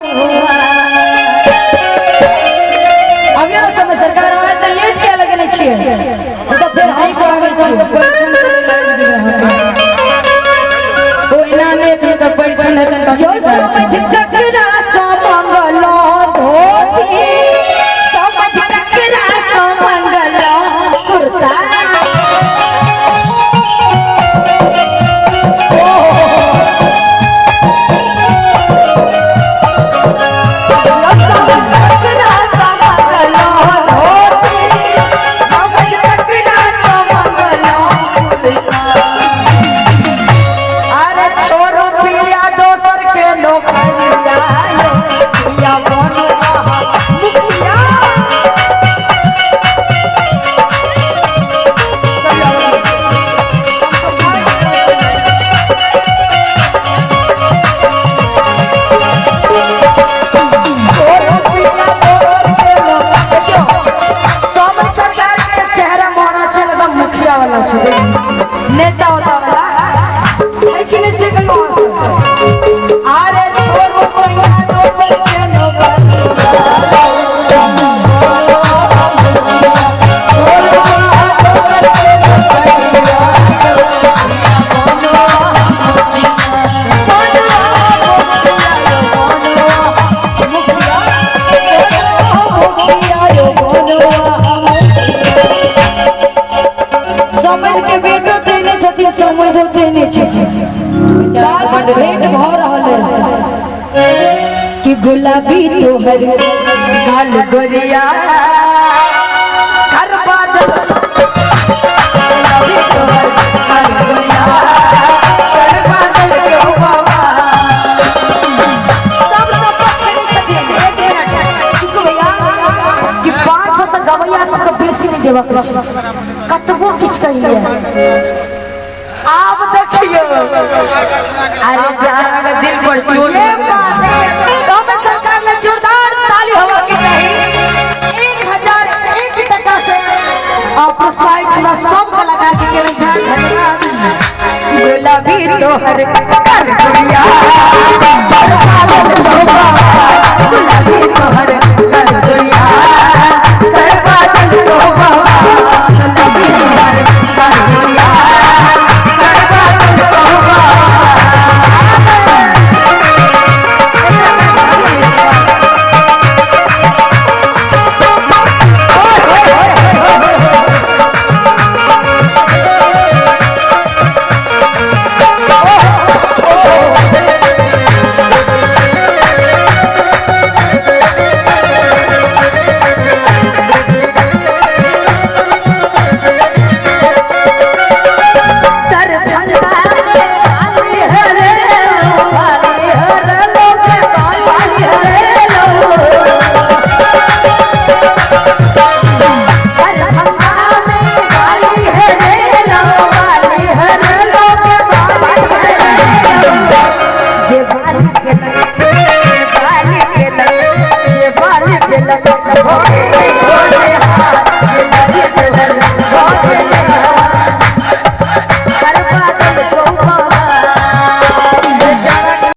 अभी समय सरकार आवे त लेट के लगने छिए त फिर हम कहबै छिए। परिछन करे लागि गेल हन। कोई ना ने त परिछन हेतन त यो समझ ककरा सो मंगलो धोती, समझ ककरा सो मंगलो कुर्ता। अरे छोरो पिया दोसर के नौकरिया यो पिया बनवा मुखिया। छोरो पिया दोसर के नौकरिया। सब सरकार के चेहरा मोहरा छै एकदम मुखिया वाला छै, नेता होता वाला लेकिन से कहो। अरे छोरो सैया दोसर के नौकरिया, छोरो दोसर के नौकरिया, समझ के बेटो देने छथिन, समझो देने छथिन। भेंट भ रहल है कि गुलाबी तोहर गाल गोरिया हर बादल, गुलाबी तोहर गाल गोरिया हर बादल के बाबा। सब सब पकड़े छथिन। एक मिनट चुप भैया कि 500 से गवैया सबके बेसी नहीं देबा के छै, कतबो किछु कहिए। आब देखियो अरे बेचारा के दिल पर चोट। ये बात है। सब सरकार ने जोरदार ताली होवा के चाहिए। 1001 टका से आप साइड में सब कलाकार के के धन्यवाद। गुलाबी तोहर कर गुड़िया, गुलाबी तोहर कर गुड़िया, कर बादल तो बाबा, गुलाबी तोहर कर गुड़िया, कर बादल तो बाबा। दरभंगा में वाली हरे लो, वाली हरे लो के वाली हरे लो। दरभंगा में वाली हरे लो, वाली हरे लो के वाली हरे लो। जे बाली के लग, जे बाली के लग, जे बाली के लग